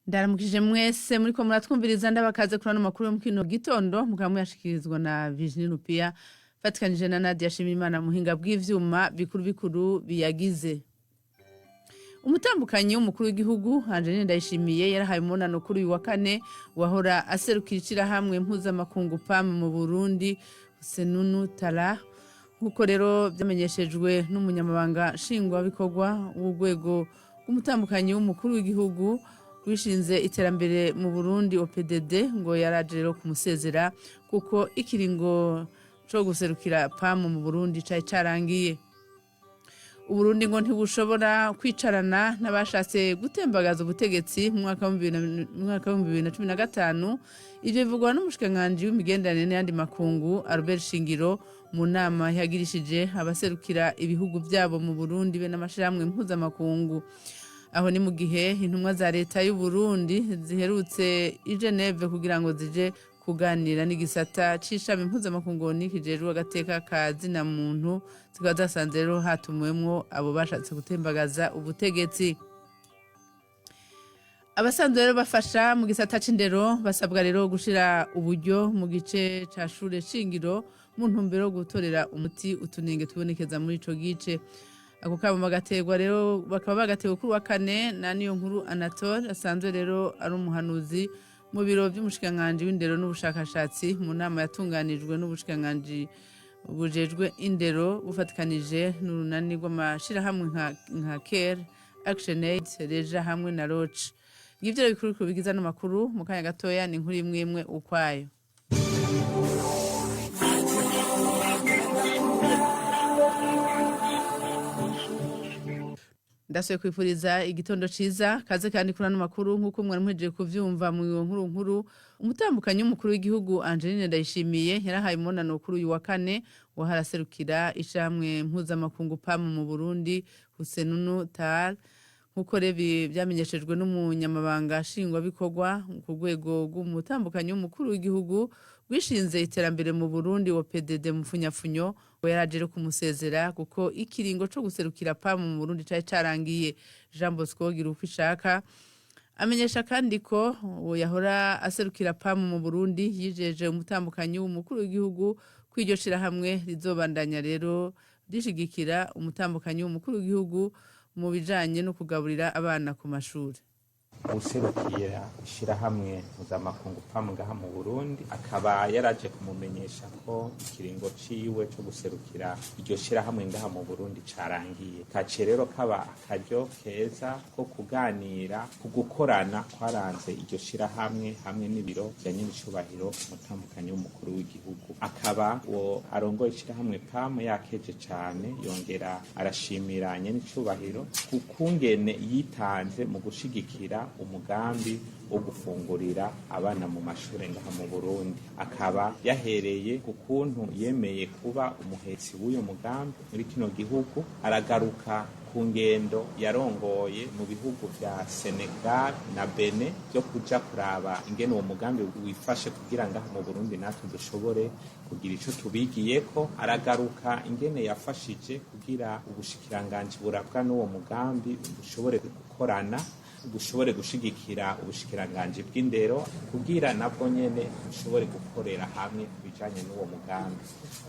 Ndaramukije mwese muriko muratwumviriza, ndabakaze kuri ano makuru yo mu kino gitondo, mukaba muyashikirizwa na Virginie Rupia fatikanije na Nadia Shimimana muhinga bw'ivyuma. Bikuru bikuru biyagize: umutambukanyi w'umukuru w'igihugu Angeline Ndayishimiye yarahaye umunano kuri uyu wa kane wahora aserukira ishirahamwe mpuzamakungu PAM mu Burundi, Senunu Tala. Nk'uko rero vyamenyeshejwe n'umunyamabanga nshingwabikorwa w'urwego rw'umutambukanyi w'umukuru w'igihugu wishinze iterambere mu Burundi, OPDD, ngo yaraje rero kumusezera kuko ikiringo co guserukira PAM mu Burundi cari carangiye. Uburundi ngo ntibushobora kwicarana n'abashatse gutembagaza ubutegetsi mu mwaka wa 2015. Ivyo bivugwa n'umushikiranganji w'imigenderanire n'ayandi makungu, Albert Shingiro, mu nama yagirishije abaserukira ibihugu vyabo mu Burundi be n'amashirahamwe mpuzamakungu. Aho ni mu gihe intumwa za leta y'u Burundi ziherutse i Geneve kugira ngo zije kuganira n'igisata c'ishami mpuzamakungu kijejwe agateka ka zina muntu, zikaba zasanze rero hatumiwemwo abo bashatse gutembagaza ubutegetsi. Abasanzwe rero bafasha mu gisata c'indero basabwa rero gushira uburyo mu gice ca shure shingiro mu ntumbero yo gutorera umuti utunenge tubonekeza muri ico gice. Ako kamo bagaterwa rero, bakaba bagatewe kuri wa kane na Niyo Nkuru Anatole, asanzwe rero ari umuhanuzi mu biro vy'umushikiranganji w'indero n'ubushakashatsi, mu nama yatunganijwe n'ubushikiranganji bujejwe indero bufatikanije n'urunani rw'amashirahamwe nka Care, Action Aid, Reja hamwe na Roche. Ngivyo rero bikuru bigize ano makuru. Mu kanya gatoya ni inkuru imwe imwe ukwayo. Ndasubiye kwifuriza igitondo ciza, kaze kandi kuri ano makuru. Nk'uko mwari muhejeje kuvyumva mu nkuru nkuru, umutambukanyi w'umukuru w'igihugu Angeline Ndayishimiye yarahaye umunano kuri uyu wa kane waharaserukira ishirahamwe mpuzamakungu PAM mu Burundi, Husenunu Taal. Nk'uko rero vyamenyeshejwe n'umunyamabanga nshingwabikorwa ku rwego rw'umutambukanyi w'umukuru w'igihugu rwishinze iterambere mu Burundi, wa PDD mupfunyafunyo, we yaraje rero kumusezera kuko ikiringo co guserukira PAM mu Burundi cari carangiye. Jean Bosco Girukwishaka amenyesha kandi ko uwo yahora aserukira PAM mu Burundi yijeje umutambukanyi w'umukuru w'igihugu ko iryo shirahamwe rizobandanya rero rishigikira umutambukanyi w'umukuru w'igihugu mu bijanye no kugaburira abana ku mashuri. Userukira ishirahamwe mpuzamakungu PAM ngaha mu Burundi akaba yaraje kumumenyesha ko ikiringo ciwe co guserukira iryo shirahamwe ngaha mu Burundi carangiye. Kaciye rero kaba akaryo keza ko kuganira ku gukorana kwaranze iryo shirahamwe hamwe n'ibiro vya nyenicubahiro umutambukanyi w'umukuru w'igihugu. Akaba uwo arongoye ishirahamwe PAM yakeje cane, yongera arashimira nyenicubahiro ku kungene yitanze mu gushigikira umugambi wo gufungurira abana mu mashure ngaha mu Burundi. Akaba yahereye ku kuntu yemeye kuba umuhetsi w'uyo mugambi muri kino gihugu, aragaruka ku ngendo yarongoye mu bihugu vya Senegal na Benin vyo kuja kuraba ingene uwo mugambi wifashe kugira ngaha mu Burundi natwe dushobore kugira ico tubigiyeko. Aragaruka ingene yafashije kugira ubushikiranganji burabwa n'uwo mugambi bushobore gukorana, bushobore gushigikira ubushikiranganji bw'indero kugira nabwo nyene bushobore gukorera hamwe ku bijanye n'uwo mugambi.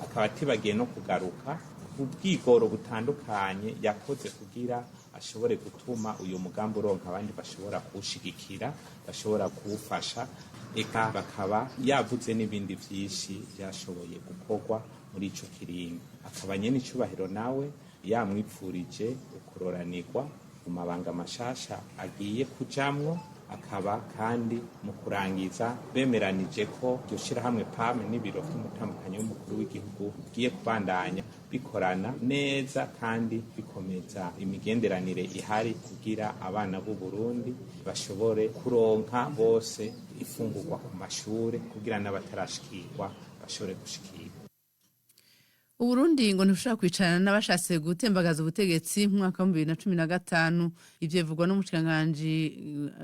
Akaba atibagiye no kugaruka ku bwigoro butandukanye yakoze kugira ashobore gutuma uyu mugambi uronka abandi bashobora kuwushigikira, bashobora kuwufasha. Eka bakaba yavuze n'ibindi vyinshi vyashoboye gukorwa muri ico kiringo. Akaba nyene icubahiro nawe yamwipfurije ukuroranirwa mu mabanga mashasha agiye kujamwo. Akaba kandi mu kurangiza bemeranije ko iryo shirahamwe PAM n'ibiro vy'umutambukanyi w'umukuru w'igihugu bigiye kubandanya bikorana neza kandi bikomeza imigenderanire ihari kugira abana b'u Burundi bashobore kuronka bose ifungurwa ku mashure, kugira n'abatarashikirwa bashobore gushikirwa. Uburundi ngo ntibushobora kwicarana n'abashatse gutembagaza ubutegetsi mu mwaka wa 2015. Ivyo bivugwa n'umushikiranganji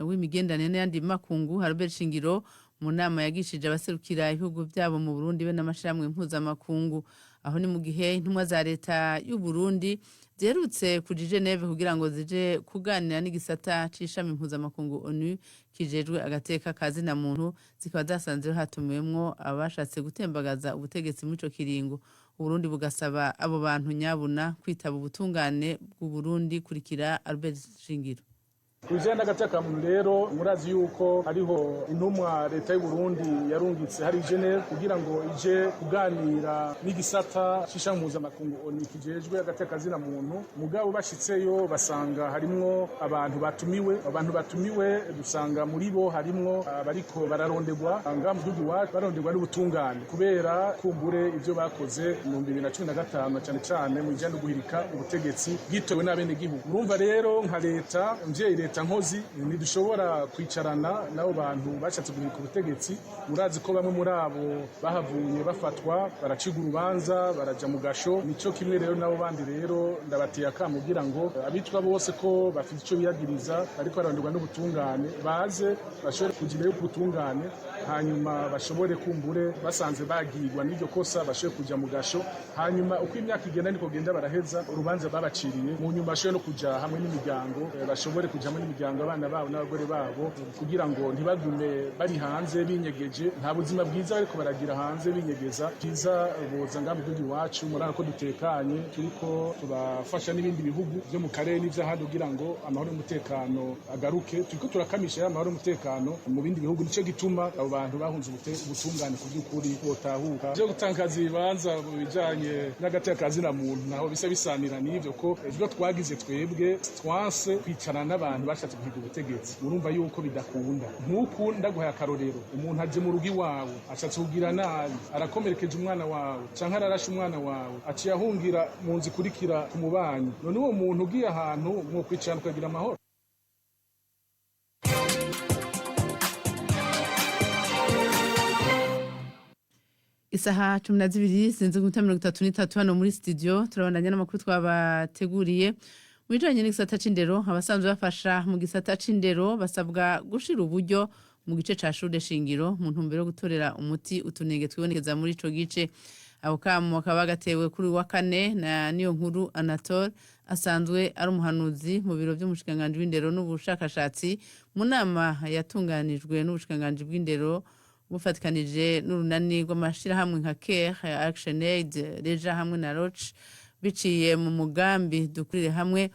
w'imigenderanire n'ayandi makungu, Albert Shingiro, mu nama yagishije abaserukira ibihugu vyabo mu Burundi be n'amashirahamwe mpuzamakungu. Aho ni mu gihe intumwa za leta y'u Burundi Ziherutse kuja i Geneve kugira ngo zije kuganira n'igisata c'ishami mpuzamakungu ONU kijejwe agateka ka zina muntu, zikaba zasanze hatumiwemwo abashatse gutembagaza ubutegetsi muri ico kiringo. Uburundi bugasaba abo bantu nyabuna kwitaba ubutungane bw'Uburundi. Kurikira Albert Shingiro. Ku bijyanye n'agateka muntu rero, murazi yuko hariho intumwa leta y'u Burundi yarungitse hari Geneve kugira ngo ije kuganira n'igisata c'ishami mpuzamakungu ONU kijejwe agateka zina muntu. Mugabo bashitseyo basanga harimwo abantu batumiwe. Abantu batumiwe dusanga muri bo harimwo abariko bararondegwa ngaha mu gihugu iwacu, barondegwa n'ubutungane kubera kumbure ivyo bakoze mu 2015, cane cane mu bijanye no guhirika ubutegetsi bwitowe n'abenegihugu. Urumva rero, nka leta mvyeyi, leta nkozi, ntidushobora kwicarana n'abo bantu bashatse guhirika ubutegetsi. Murazi ko bamwe muri abo bahavuye bafatwa, baracigwa urubanza, baraja mu gasho. Nico kimwe rero n'abo bandi. Rero ndabateye akamo kugira ngo abitwa bose ko bafite ico biyagiriza ariko bararondegwa n'ubutungane baze bashobore kugira ubutungane, hanyuma bashobore kumbure basanze bagirwa n'iryo kosa bashobore kuja mu gasho, hanyuma uko imyaka igenda niko genda baraheza urubanza babaciriye, mu nyuma bashobore no kuja hamwe n'imiryango, bashobore kuja hamwe n'imiryango, abana babo n'abagore babo, kugira ngo ntibagume bari hanze binyegeje. Nta buzima bwiza bariko baragira hanze binyegeza. Byiza boza ngaha mu gihugu iwacu. Murabona ko dutekanye, turiko turafasha n'ibindi bihugu byo mu karere n'ivy'ahandi kugira ngo amahoro n'umutekano agaruke. Turiko turakamisha amahoro n'umutekano mu bindi bihugu. Nico gituma abo bantu bahunze ubutungane ku by'ukuri botahuka. Byo gutangaza ibibanza mu bijanye n'agateka na muntu naho bisa bisanira n'ivyo, ko ivyo twagize twebwe twanse kwicarana n'abantu bashatse guhiga ubutegetsi. Urumva yuko bidakunda. Nk'uku ndaguhaye akarorero, umuntu aje mu rugo iwawe ashatse kugira nabi, arakomerekeje umwana wawe canke ararashe umwana wawe, aciye ahungira mu nzu ikurikira ku mubanyi. None uwo muntu ugiye ahantu mwokwicarana ukagira amahoro? Isaha 12 zirenze ku minota 33 hano muri studio. Turabandanya n'amakuru twabateguriye. Mu bijanye n'igisata c'indero, abasanzwe bafasha mu gisata c'indero basabwa gushira uburyo mu gice ca shure shingiro mu ntumbero yo gutorera umuti utunenge twibonekeza muri ico gice. Ako kamo kaba gatewe kuri uyu wa kane na niyo nkuru Anatole, asanzwe ari umuhanuzi mu biro vy'umushikiranganji w'indero n'ubushakashatsi, mu nama yatunganijwe n'ubushikiranganji bw'indero bufatikanije n'urunani rw'amashirahamwe nka CARE, Action Aid, Reja hamwe na Roche, biciye mu mugambi Dukurire Hamwe,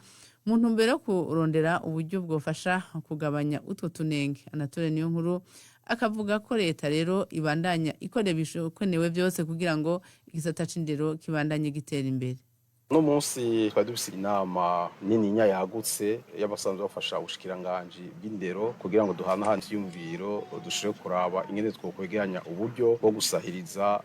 mu ntumbero yo kurondera uburyo bwofasha kugabanya utwo tunenge. Anatole niyo nkuru akavuga ko leta rero ibandanya ikora ibikenewe byose kugira ngo igisata c'indero kibandanye gitera imbere. Uno munsi twari dufise inama nininya yagutse y'abasanzwe bafasha ubushikiranganji bw'indero kugira ngo duhanahane ivyiyumviro, dushobore kuraba ingene twokwegeranya uburyo bwo gusahiriza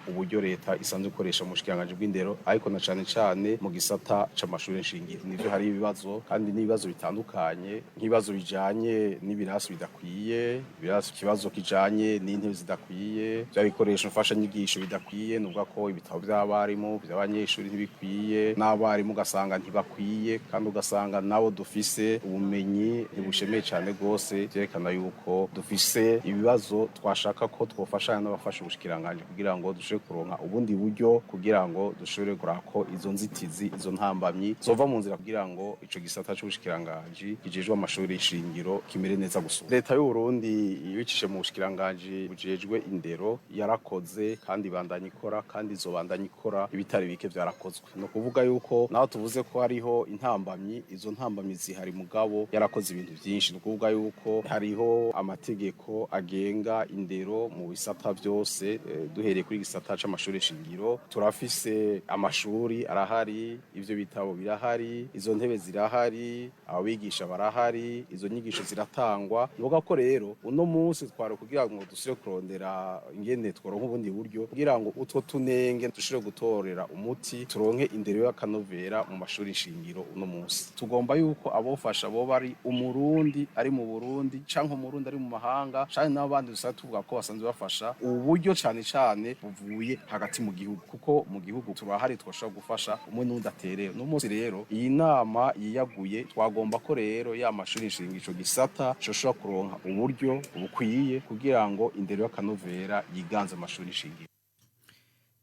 uburyo leta isanzwe ikoresha mu bushikiranganji bw'indero, ariko na cane cane mu gisata c'amashure nshingiro. Nivyo, hari ibibazo kandi n'ibibazo bitandukanye, nk'ibibazo bijanye n'ibirasi bidakwiye, ibirasi, ikibazo kijanye n'intebe zidakwiye, vya bikoresho mfashanyigisho bidakwiye, nuvuga ko ibitabo vy'abarimu, vy'abanyeshuri ntibikwiye, n'abarimu ugasanga ntibakwiye, kandi ugasanga nabo dufise ubumenyi ntibushemeye cyane rwose. Vyerekana yuko dufise ibibazo. Twashaka ko twofashanya n'abafasha ubushikiranganji kugira ngo dushobore kuronka ubundi buryo, kugira ngo dushobore kuraba ko izo nzitizi, izo ntambamyi zova mu nzira, kugira ngo ico gisata c'ubushikiranganji kijejwe amashuri shingiro kimere neza gusumba. Leta y'u Burundi ibicishe mu bushikiranganji bujejwe indero yarakoze kandi ibandanya ikora kandi izobandanya ikora. Ibitari bike vyarakozwe. No kuvuga yuko naho tuvuze ko hariho intambamyi, izo ntambamyi zihari, mugabo yarakoze ibintu byinshi. Ni ukuvuga yuko hariho amategeko agenga indero mu bisata byose, duhereye kuri gisata c'amashuri shingiro. Turafise amashuri arahari, ivyo bitabo birahari, izo ntebe zirahari, abigisha barahari, izo nyigisho ziratangwa. Nuvuga ko rero uno munsi twari kugira ngo dusubire kurondera ingene tworonka ubundi buryo kugira ngo utwo tunenge dushobore gutorera umuti, turonke indero y'akanovera mu mashuri shingiro. Uno munsi tugomba yuko abofasha bo bari umurundi ari mu Burundi canke umurundi ari mu mahanga canke n'abandi dusanzwe tuvuga ko basanzwe bafasha, ubu buryo cane cane buvuye hagati mu gihugu, kuko mu gihugu turahari, twashobora gufasha umwe n'undi aterewe. Uno munsi rero iyi nama yiyaguye, twagomba ko rero ya mashuri shingiro, ico gisata coshobora kuronka uburyo bukwiye kugira ngo indero y'akanovera yiganze amashuri shingiro.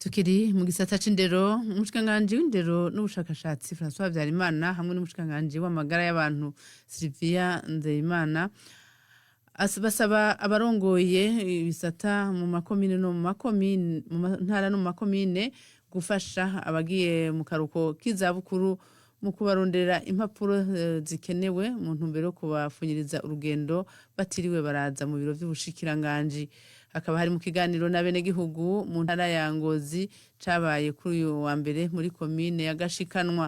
Tukiri mu gisata c'indero, umushikiranganji w'indero n'ubushakashatsi François Habyarimana hamwe n'umushikiranganji w'amagara y'abantu Sylvia Nzeyimana basaba abarongoye ibisata mu makomine no mu makomine, mu ntara no mu makomine gufasha abagiye mu karuhuko k'izabukuru mu kubarondera impapuro zikenewe mu ntumbero yo kubafunyiriza urugendo batiriwe baraza mu biro vy'ubushikiranganji. Hakaba hari mu kiganiro n'abenegihugu mu ntara ya Ngozi cabaye kuri uyu wa mbere muri komine ya Gashikanwa,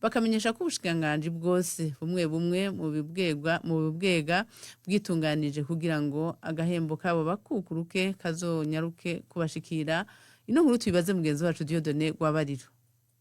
bakamenyesha ko ubushikiranganji bwose bumwe bumwe mu bibwega bwitunganije kugira ngo agahembo kabo bakukuruke kazonyaruke kubashikira. Ino nkuru tubibaze mugenzi wacu Dieudonné Rwabariro.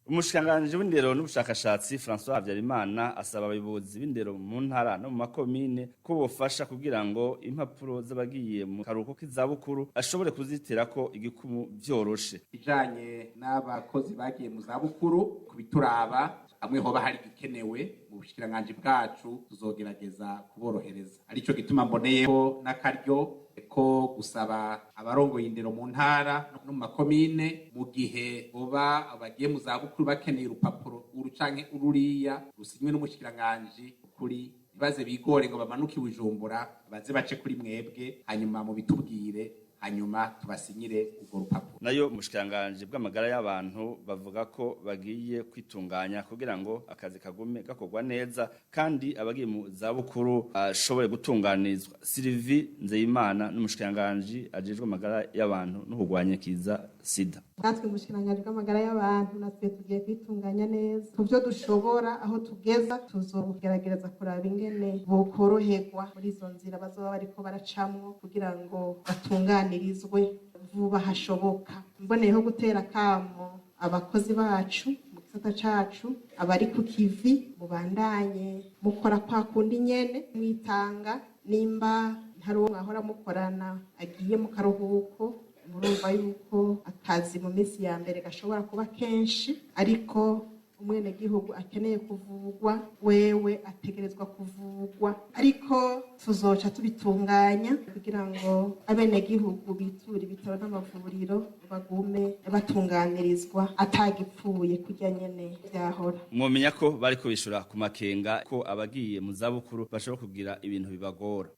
Umushikiranganji w'indero n'ubushakashatsi François Habyarimana asaba abayobozi b'indero mu ntara no mu makomine ko bofasha kugira ngo impapuro z'abagiye mu karuhuko k'izabukuru ashobore kuziterako igikumu vyoroshe. Ijanye n'abakozi bagiye mu zabukuru, kubituraba hamwe hoba hari igikenewe mu bushikiranganji bwacu, tuzogerageza kuborohereza. Arico gituma mboneyeho n'akaryo ko gusaba abarongoye indero mu ntara no mu makomine, mu gihe boba abagiye mu zabukuru bakeneye urupapuro uru canke ururiya rusinywe n'umushikiranganji, kuri ntibaze bigore ngo bamanuke i Bujumbura, baze bace kuri mwebwe, hanyuma mubitubwire, hanyuma tubasinyire urwo rupapuro. Nayo umushikiranganji bw'amagara y'abantu bavuga ko bagiye kwitunganya kugira ngo akazi kagume gakorwa neza kandi abagiye mu zabukuru ashobore gutunganizwa. Sylvie Nzeyimana n'umushikiranganji ajejwe amagara y'abantu no kurwanya kiza sida. Natwe mu bushikiranganji bw'amagara y'abantu, natwe tugiye kwitunganya neza ku byo dushobora. Aho tugeza, tuzogerageza kuraba ingene bokoroherwa muri izo nzira bazoba bariko baracamwo kugira ngo batunganirizwe vuba hashoboka. Mboneyeho gutera akamo abakozi bacu mu gisata cacu, abari ku kivi, mubandanye mukora kwa kundi nyene mwitanga. Nimba ntari uwo mwahora mukorana agiye mu karuhuko, murumva yuko akazi mu minsi ya mbere gashobora kuba kenshi, ariko umwenegihugu akeneye kuvugwa wewe ategerezwa kuvugwa. Ariko tuzoca tubitunganya kugira ngo abenegihugu biture ibitaro n'amavuriro bagume batunganirizwa atagipfuye kurya nyene vyahora. Mwomenya ko bariko bishura ku makenga ko abagiye mu zabukuru bashobora kugira ibintu bibagora.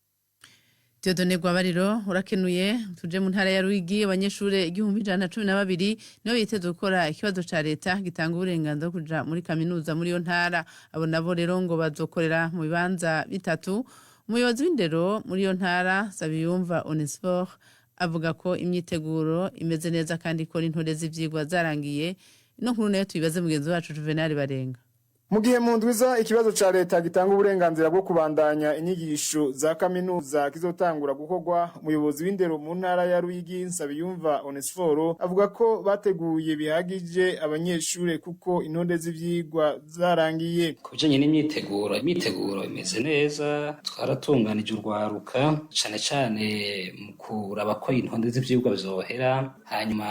Dieudonné Rwabariro, urakenuye. Tuje mu ntara ya Ruyigi. Abanyeshure 1112 nibo biteze gukora ikibazo ca leta gitanga uburenganzira bwo kuja muri kaminuza muri iyo ntara. Abo nabo rero ngo bazokorera mu bibanza bitatu. Umuyobozi w'indero muri iyo ntara, Sabiyumva Onesphore, avuga ko imyiteguro imeze neza kandi ko n'intore z'ivyigwa zarangiye. Ino nkuru nayo tuyibaze mugenzi wacu Juvenal Barenga. Mu gihe mu ndwiza ikibazo ca leta gitanga uburenganzira bwo kubandanya inyigisho za kaminuza kizotangura gukorwa, umuyobozi w'indero mu ntara ya Ruyigi, Nsabiyumva Onesphore, avuga ko bateguye bihagije abanyeshure kuko intonde z'ivyigwa zarangiye. Ku bijanye n'imyiteguro, imyiteguro imeze neza. Twaratunganije urwaruka cane cane mu kuraba ko intonde z'ivyigwa vyohera, hanyuma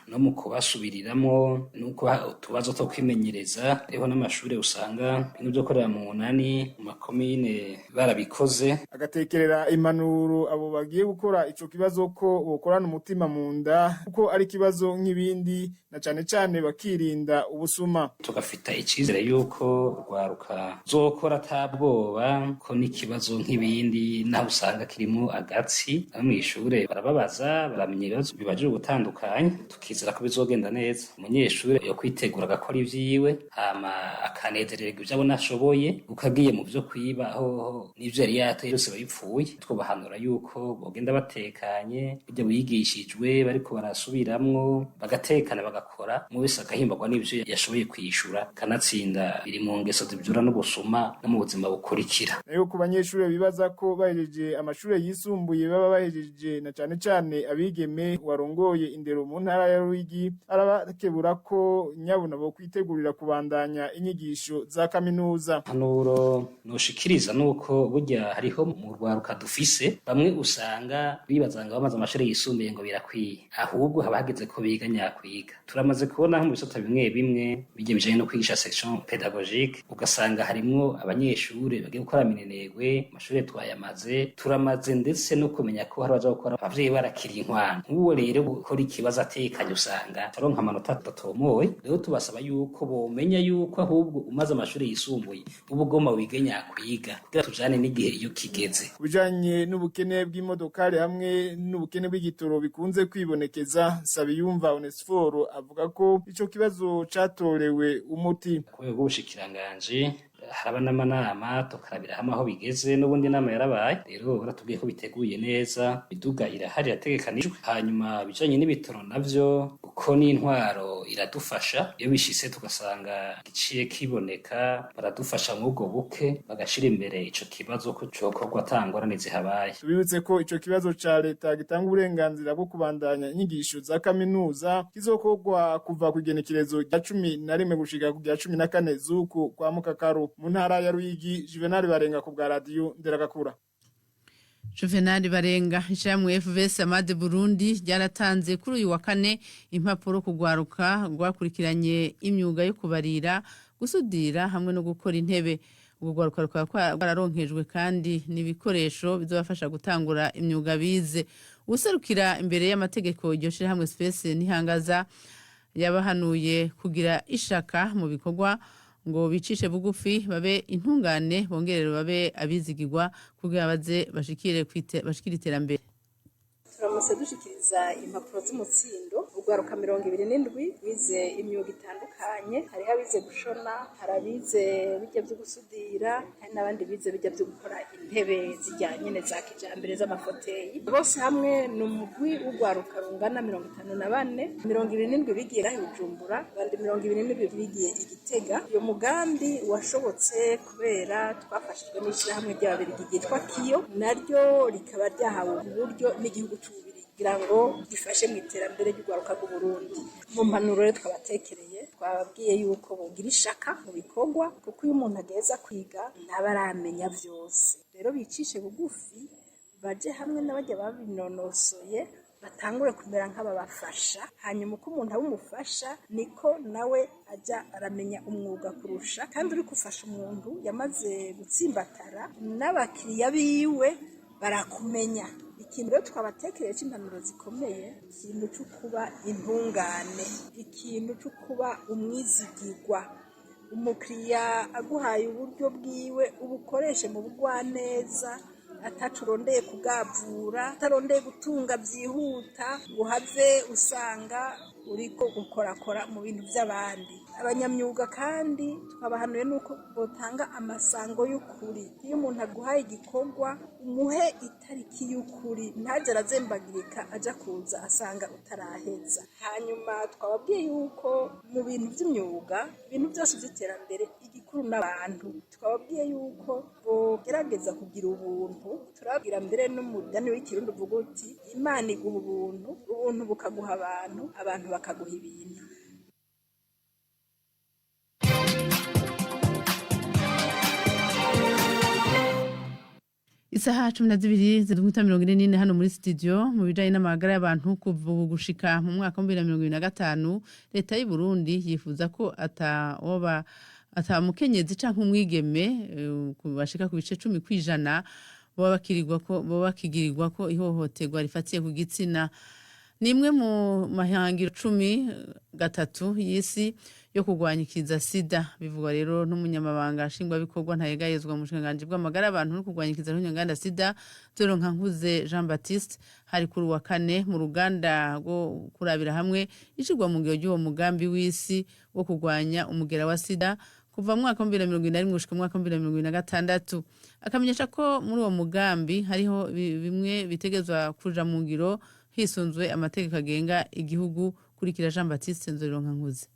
no mu kubasubiriramwo no kubaha utubazo two kwimenyereza. Hariho n'amashure usanga bimwe vyo gukorera mu munani mu makomine barabikoze. Agatekerera impanuro abo bagiye gukora ico kibazo ko bokorana umutima mu nda kuko ari ikibazo nk'ibindi, na cane cane bakirinda ubusuma. Tugafita icizere yuko urwaruka zokora atabwoba, ko n'ikibazo nk'ibindi naho usanga kirimo agatsi, abo mw'ishure barababaza, baramenya ibibazo bibajije gutandukanya. Tukizera ko bizogenda neza. Umunyeshure yo kwitegura agakora ivyiwe, hama akanezererwa ivyo abona ashoboye, kuko agiye mu vyo kwiba hoho n'ivyo yari yateye byose bipfuye. Twobahanura yuko bogenda batekanye, burya bigishijwe bariko barasubiramwo, bagatekana, bagakora, umwe wese agahimbarwa n'ivyo yashoboye kwishura. Kanatsinda biri mu ngeso zivyura n'ubusuma no mu buzima bukurikira. Nayo ku banyeshure bibaza ko bahejeje amashure yisumbuye baba bahejeje, na cane cane abigeme, warongoye indero mu ntara ya Ruyigi arabakebura ko nyabuna bo kwitegurira kubandanya inyigisho. inyigisho za kaminuza. Impanuro noshikiriza nuko burya hariho mu rwaruka dufise bamwe usanga bibaza ngo bamaze amashuri yisumbuye ngo birakwiye, ahubwo haba hageze ko biga nyakwiga. Turamaze kubona mu bisata bimwe bimwe bijya bijanye no kwigisha section pédagogique, ugasanga harimwo abanyeshure bagiye gukora minenegwe, amashure twayamaze, turamaze ndetse no kumenya ko hari abaja gukora abavyeyi barakiriye inkwano. Nk'uwo rero gukora ikibazo atekanye usanga aronka amanota atatomoye. Rero tubasaba yuko bomenya yuko ahubwo umaze amashuri yisumbuye uba ugomba wige nyakwiga kugira tujane n'igihe iyo kigeze. Ku bijanye n'ubukene bw'imodokari hamwe n'ubukene bw'igitoro bikunze kwibonekeza, Nsabiyumva Onesphore avuga ko ico kibazo catorewe umuti. Ku rwego rw'ubushikiranganji haraba n'amanama tukarabira hamwe aho bigeze, n'ubundi inama yarabaye, rero baratubwiye ko biteguye neza, imiduga irahari irategekanijwe. Hanyuma ibijanye n'ibitoro navyo, kuko n'intwaro iradufasha, iyo bishitse tugasanga giciye kiboneka baradufasha muri ubwo buke, bagashira imbere ico kibazo ko cokorwa ata ngorane zihabaye. Tubibutse ko ico kibazo ca leta gitanga uburenganzira bwo kubandanya inyigisho za kaminuza kizokorwa kuva ku igenekerezo rya 11 gushika ku rya 14 z'uku kwa Mukakaru. Mu ntara ya Ruyigi, Juvenal Barenga ku bwa radio Nderagakura. Juvenal Barenga. Ishyirahamwe FVS Amade Burundi ryaratanze kuri uyu wa kane impapuro kugwaruka rwakurikiranye imyuga yo kubarira, gusudira hamwe no gukora intebe. Ubwo rwaruka rukaba rwararonkejwe kandi n'ibikoresho bizobafasha gutangura imyuga bize. Userukira imbere y'amategeko iryo shyirahamwe, Space Nihangaza, yabahanuye kugira ishaka mu bikorwa, ngo bicishe bugufi, babe intungane, bongerere babe abizigirwa kugira baze bashikire bashikire iterambere. Turamutse dushikiriza impapuro z'umutsindo urwaruka 27 bize imyuga itandukanye. Hariho abize gushona, hari abize bijya byo gusudira, hari n'abandi bize bijya byo gukora intebe zijyanye na za kijambere z'amafoteyi. Bose hamwe ni umugwi w'urwaruka rungana 54. 27 bigiye ngaha i Bujumbura, abandi 27 bigiye i Gitega. Uyu mugambi washobotse kubera twafashijwe n'ishyirahamwe ry'Ababirigi ryitwa Kiyo, naryo rikaba ryahawe uburyo n'igihugu c'Ububirigi kugira ngo gifashe mu iterambere ry'urwaruka rw'Uburundi. Mu mpanuro rero twabatekereye, twababwiye yuko bogira ishaka mu bikorwa, kuko iyo umuntu ageza kwiga ntaba aramenya vyose. Rero bicishe bugufi, baje hamwe n'abajya babinonosoye, batangure kumera nk'ababafasha. Hanyuma uko umuntu aba umufasha niko nawe ajya aramenya umwuga kurusha. Kandi uri gufasha umuntu yamaze gutsimbatara, n'abakiriya biwe barakumenya. Ikintu rero twabatekereye cy'impanuro zikomeye, ikintu cyo kuba intungane, ikintu cyo kuba umwizigirwa. Umukiriya aguhaye uburyo bwiwe, ubukoreshe mu bugwaneza, atacu urondeye kugavura, atarondeye gutunga byihuta ngo uhave usanga uriko ukorakora mu bintu by'abandi. Abanyamyuga kandi twabahanuye nuko botanga amasango y'ukuri. Iyo umuntu aguhaye igikorwa, umuhe itariki y'ukuri, ntajye arazembagirika aja kuza asanga utaraheza. Hanyuma twababwiye yuko mu bintu by'imyuga, ibintu byose by'iterambere, igikuru n'abantu. Twababwiye yuko bogerageza kugira ubuntu. Turababwira mbere n'umugani w'ikirundi uvuga uti: "Imana iguha ubuntu, ubuntu bukaguha abantu, abantu bakaguha ibintu." Isaha 12:44 hano muri studio. Mu bijanye n'amagara y'abantu, kuva ubu gushika mu mwaka wa 2025, leta y'u Burundi yifuza ko ata woba ata mukenyezi canke umwigeme bashika ku bice 10% boba bakigirirwa ko ihohoterwa rifatiye ku gitsina. Ni imwe mu mahangiro 13 y'isi yo kurwanya ikiza sida. Bivugwa rero n'umunyamabanga nshingwabikorwa ntayegayezwa mu bushikiranganji bw'amagara y'abantu no kurwanya ikiza n'inganda sida, Nkuze Jean Baptiste. Hari kuri wa kane mu ruganda rwo kurabira hamwe ishirwa mu ngiro ry'uwo mugambi w'isi wo kurwanya umugera wa sida kuva mu mwaka wa 2021 gushika mu mwaka wa 2026. Akamenyesha ko muri uwo mugambi hariho bimwe bitegezwa kuja mu ngiro hisunzwe amategeko agenga igihugu. Kurikira Jean Baptiste Nzorironka Nkuze.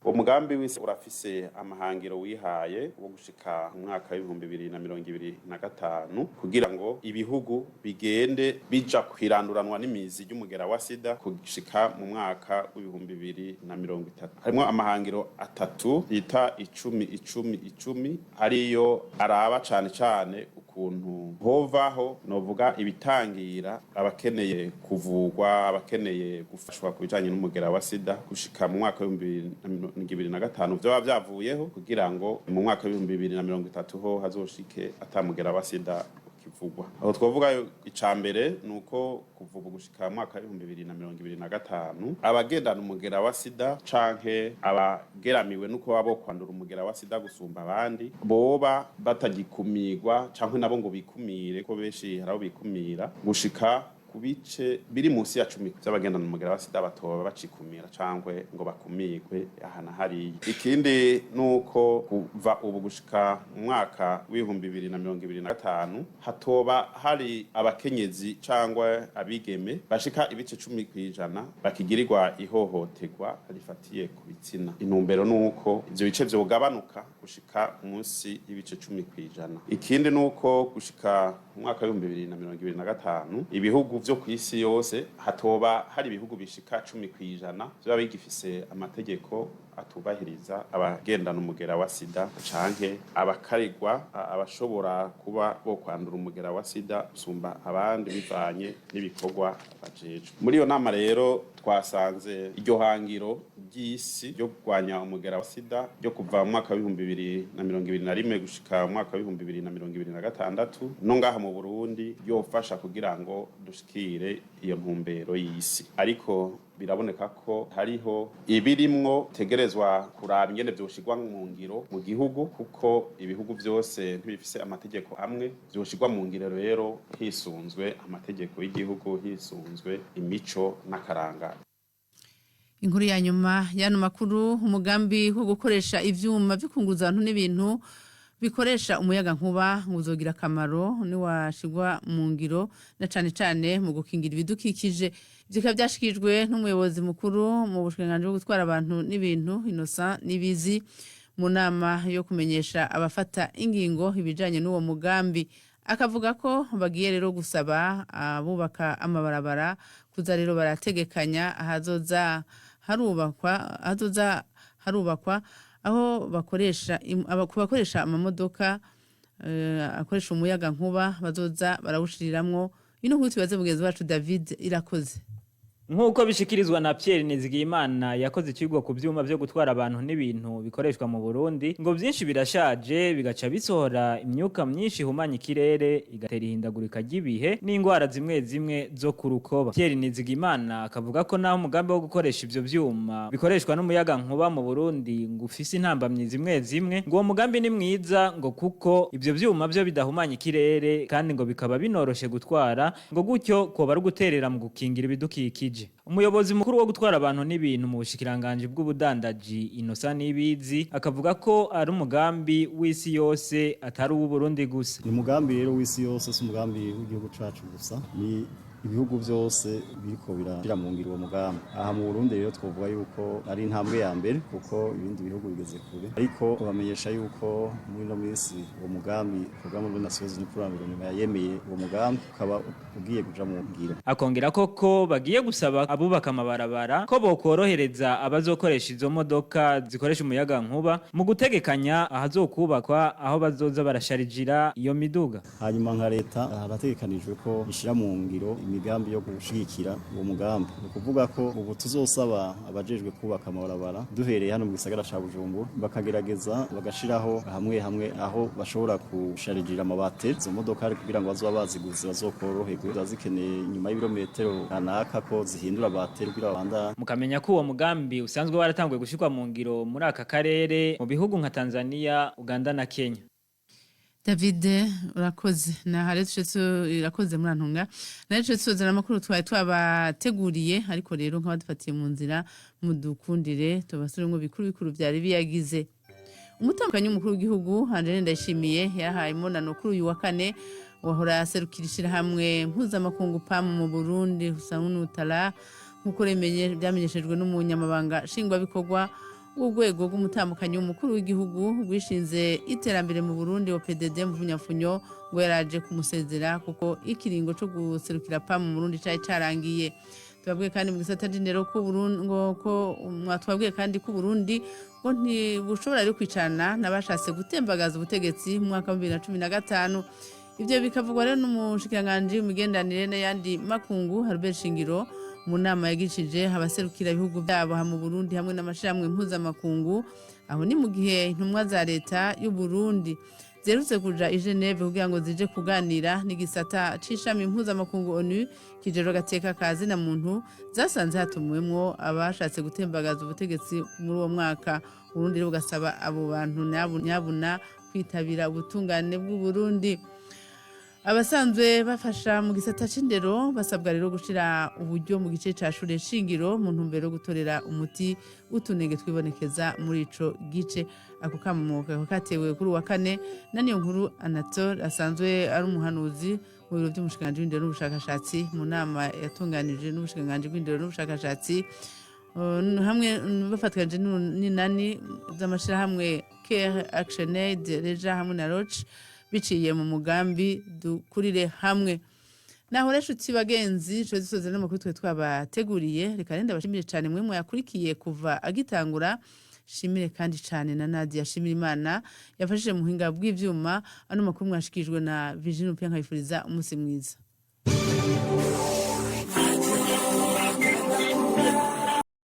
Uwo mugambi w'isi urafise amahangiro wihaye wo gushika mu mwaka w'2025, kugira ngo ibihugu bigende bija kwiranduranwa n'imizi ry'umugera wa sida gushika mu mwaka w'2030. Harimwo amahangiro atatu yita 10, 10, 10, ariyo araba cane cane ukuntu hovaho, novuga, ibitangira abakeneye kuvugwa, abakeneye gufashwa ku bijanye n'umugera wa sida gushika mu mwaka w'2025 vyoba vyavuyeho, kugira ngo mu mwaka w'2030 ho hazoshike atamugera wa sida ukivugwa. Aho twavuga ica mbere ni uko kuva ubu gushika mu mwaka w'2025, abagendana umugera wa sida canke abageramiwe nuko baba bokwandura umugera wa sida gusumba abandi boba batagikumirwa, canke nabo ngo bikumire, ko benshi hari abo bikumira, gushika ku bice biri munsi ya 10 vy'abagendana umugera wa sida batoba bacikumira cangwe ngo bakumirwe aha na hariya. Ikindi nuko kuva ubu gushika mu mwaka w'2025 hatoba hari abakenyezi cangwa abigeme bashika ibice 10% bakigirirwa ihohoterwa rifatiye ku bitsina. Intumbero nuko ivyo bice vyogabanuka gushika munsi y'ibice 10%. Ikindi nuko gushika mu mwaka w'2025 ibihugu vyo kw'isi yose hatoba hari ibihugu bishika 10% vyoba bigifise amategeko atubahiriza abagendana umugera wa sida canke abakarirwa, abashobora kuba bo kwandura umugera wa sida gusumba abandi bivanye n'ibikorwa bajejwe. Muri iyo nama rero twasanze iryo hangiro ry'isi ryo kurwanya umugera wa sida ryo kuva mu mwaka w'2021 gushika mu mwaka w'2026 no ngaha mu Burundi ryofasha kugira ngo dushikire iyo ntumbero y'isi, ariko biraboneka ko hariho ibirimwo tegerezwa kuraba ingene vyoshirwa mu ngiro mu gihugu, kuko ibihugu vyose ntibifise amategeko amwe. Vyoshirwa mu ngiro rero hisunzwe amategeko y'igihugu, hisunzwe imico n'akaranga. Inkuru ya nyuma y'ano makuru: umugambi wo gukoresha ivyuma vyo kunguruza abantu n'ibintu bikoresha umuyaga nkuba uzogira akamaro niwashirwa mu ngiro, na cane cane mu gukingira ibidukikije. Ivyo bikaba vyashikirijwe n'umuyobozi mukuru mu bushikiranganji bwo gutwara abantu n'ibintu, Innocent Nibizi, mu nama yo kumenyesha abafata ingingo ibijanye n'uwo mugambi. Akavuga ko bagiye rero gusaba abubaka amabarabara kuza rero barategekanya ahazoza harubakwa aho bakoresha ku bakoresha amamodoka akoresha umuyaga nkuba bazoza barawushiriramwo. Ino nkuru tubaze mugenzi wacu David Irakoze. Nk'uko bishikirizwa na Pierre Nizigiyimana yakoze icigwa ku vyuma vyo gutwara abantu n'ibintu bikoreshwa mu Burundi, ngo vyinshi birashaje, bigaca bisohora imyuka myinshi ihumanya ikirere, igatera ihindagurika ry'ibihe n'ingwara zimwe zimwe zo ku rukoba. Pierre Nizigiyimana akavuga ko naho umugambi wo gukoresha ivyo vyuma bikoreshwa n'umuyaga nkuba mu Burundi ngo ufise intambamyi zimwe zimwe, ngo uwo mugambi ni mwiza, ngo kuko ivyo vyuma vyo bidahumanya ikirere kandi ngo bikaba binoroshe gutwara, ngo gutyo koba ari uguterera mu gukingira ibidukikije. Umuyobozi mukuru wo gutwara abantu n'ibintu mu bushikiranganji bw'ubudandaji, Innocent Nibizi, akavuga ko ari umugambi w'isi yose, atari uw'Uburundi gusa. Ni umugambi rero w'isi yose, si umugambi w'igihugu cacu gusa, ni ibihugu byose biriko birashira mu ngiro uwo mugambi. Aha mu Burundi rero twovuga yuko ari intambwe ya mbere, kuko ibindi bihugu bigeze kure, ariko bamenyesha yuko muri ino minsi uwo mugambi, Programme de Nations Unies pour l'Environnement, yemeye uwo mugambi, ukaba ugiye kuja mu ngiro. Akongera ko bagiye gusaba abubaka amabarabara ko bokorohereza abazokoresha izo modoka zikoresha umuyaga nkuba mu gutegekanya ahazokubakwa aho bazoza barasharijira iyo miduga. Hanyuma nka leta harategekanijwe ko ishira mu ngiro imigambi yo gushigikira uwo mugambi. Ni ukuvuga ko ubu tuzosaba abajejwe kubaka amabarabara, duhereye hano mu gisagara ca Bujumbura, bakagerageza bagashiraho hamwe hamwe aho bashobora gusharijira amabateri izo modoka, kugira ngo bazoba baziguze bazokoroherwe, ziba zikeneye inyuma y'ibirometero kanaka ko zihindura bateri kugira babandanye. Mukamenya ko uwo mugambi usanzwe waratanguye gushirwa mu ngiro muri aka karere mu bihugu nka Tanzania, Uganda na Kenya. David urakoze. Na hari irakoze muri antunga nayo tuzana amakuru twari twabateguriye, ariko rero nk'abadufatiye mu nzira mudukundire tubasubiremo bikuru bikuru byari biyagize. Umutambukanyi w'umukuru w'igihugu Angeline Ndayishimiye yahaye imibonano kuri uyu wa kane wahora aserukira ishyirahamwe mpuzamakungu PAM mu Burundi, Hussein Utala, nk'uko byamenyeshejwe n'umunyamabanga nshingwabikorwa. w'urwego rw'umutambukanyi w'umukuru w'igihugu rwishinze iterambere mu Burundi, OPDD mu mfunyafunyo, ngo yaraje kumusezera kuko ikiringo co guserukira PAM mu Burundi cari carangiye. Tubabwiye kandi mu gisata c'indero ko Burundi ngo ko mwatwabwiye kandi ko Burundi ngo ntibushobora rero kwicarana n'abashatse gutembagaza ubutegetsi mu mwaka wa 2015. Ivyo bikavugwa rero n'umushikiranganji w'imigenderanire n'ayandi makungu, Albert Shingiro, mu nama yagishije abaserukira ibihugu byabo mu Burundi hamwe n'amashirahamwe mpuzamakungu. Aho ni mu gihe intumwa za leta y'u Burundi ziherutse kuja i Geneve kugira ngo zije kuganira n'igisata c'ishami mpuzamakungu ONU kijejwe agateka ka zina muntu, zasanze hatumiwemwo abashatse gutembagaza ubutegetsi muri uwo mwaka. Uburundi rero bugasaba abo bantu nyabuna kwitabira ubutungane bw'u Burundi. Abasanzwe bafasha mu gisata c'indero basabwa rero gushira uburyo mu gice ca shure shingiro mu ntumbero yo gutorera umuti utunenge twibonekeza muri ico gice. Ako kamo kakaba katewe kuri uwa kane na niyo nkuru Anatole, asanzwe ari umuhanuzi mu biro vy'umushikiranganji w'indero n'ubushakashatsi, mu nama yatunganije n'ubushikiranganji bw'indero n'ubushakashatsi hamwe bafatanije n'inani z'amashirahamwe Care, Action Aid, Reja hamwe na Roche, biciye mu mugambi Dukurire Hamwe. Naho rero, nshuti bagenzi, twe dusoze n'amakuru twe twabateguriye. Reka renda bashimire cyane mwe mwayakurikiye kuva agitangura. Shimire kandi cyane na Nadia Shimira Imana yafashije mu buhinga bw'ivyuma. Ano makuru mwashikijwe na Virginie Upia, nkabifuriza umunsi mwiza.